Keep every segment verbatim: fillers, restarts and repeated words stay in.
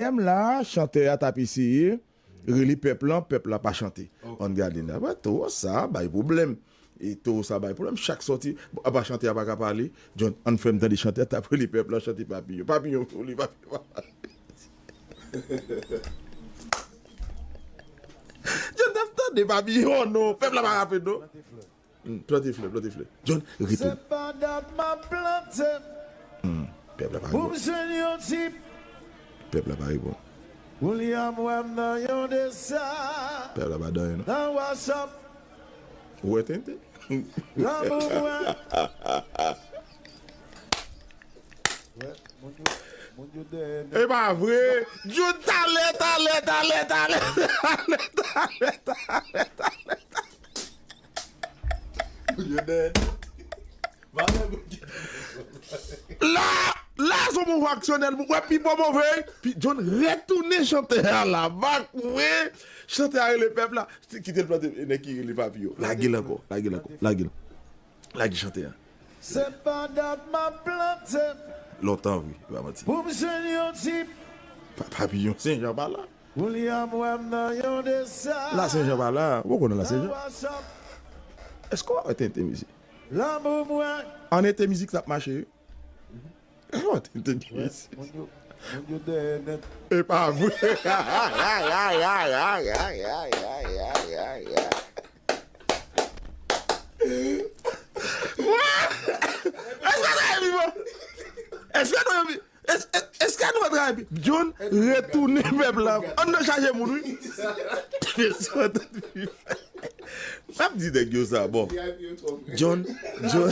M la, chantè a t ap eseye rele pèp lan, pèp la pa chante. Ann gade la. Wè, towo sa bay pwoblèm. E towo sa bay pwoblèm. Chak sòti, bon, apa chantè a pa ka pale. John, ann fè m tande chantè a t ap rele pèp lan, chante papiyon. Papiyon pou li, papiyon pa pale. John t ap tande papiyon, non. Pèp la pa rape, non. Hmm, plante flè, plante flè. John, retounen. Se pa dat m ap plante. Hmm, pèp la pa pou m jwenn yon tip. Pèp la pa reponn. William wè m nan yon desa. Pèp la pa dan yon, non. Nan WhatsApp. Ou wè tenten. Lanmou mwen. Wè, moun yo, moun yo dèyè nèt. E pa vre. John talè, talè, talè, talè, talè, talè, talè, talè. Moun yo dèyè nèt. La, la, se yon move aksyonè. Ou wè, pi bon move. Pi, John retounen chantè a la. Bak, wi. Chantè a rele pèp la. Kite l plante, nèg ki rele papiyon. Lage l ankò, lage l ankò, lage l. Lage chantè a. Se pa dat m ap plante. Lontan, wi, pa manti. Pou m jwenn yon tip. Pa, papiyon, Sen Jan pa la. William wè m nan yon desa. La Sen Jan pa la. Ou konnen la Sen Jan. Èske w wè tenten, mesye? Lanmou mwen. An ete mizik t ap mache, wi. Èske w wè tenten, mesye? Moun yo, moun yo dèyè nèt. E pa vre. Èske nou envi? Èske nou envi? Èske nou pa travay pi? John, retounen pèp la. Ann nan chaje moun, wi. M ap di nèg yo sa, bon. John, John.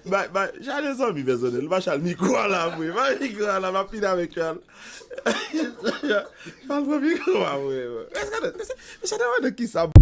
Bay, bay, chale zanmi pèsonèl. Ba chale mikwo a la, vre. Bay mikwo a la, m ap fini avèk chale. Chale pran mikwo a, vre. Èske, èske, èske, èske, èske, èske,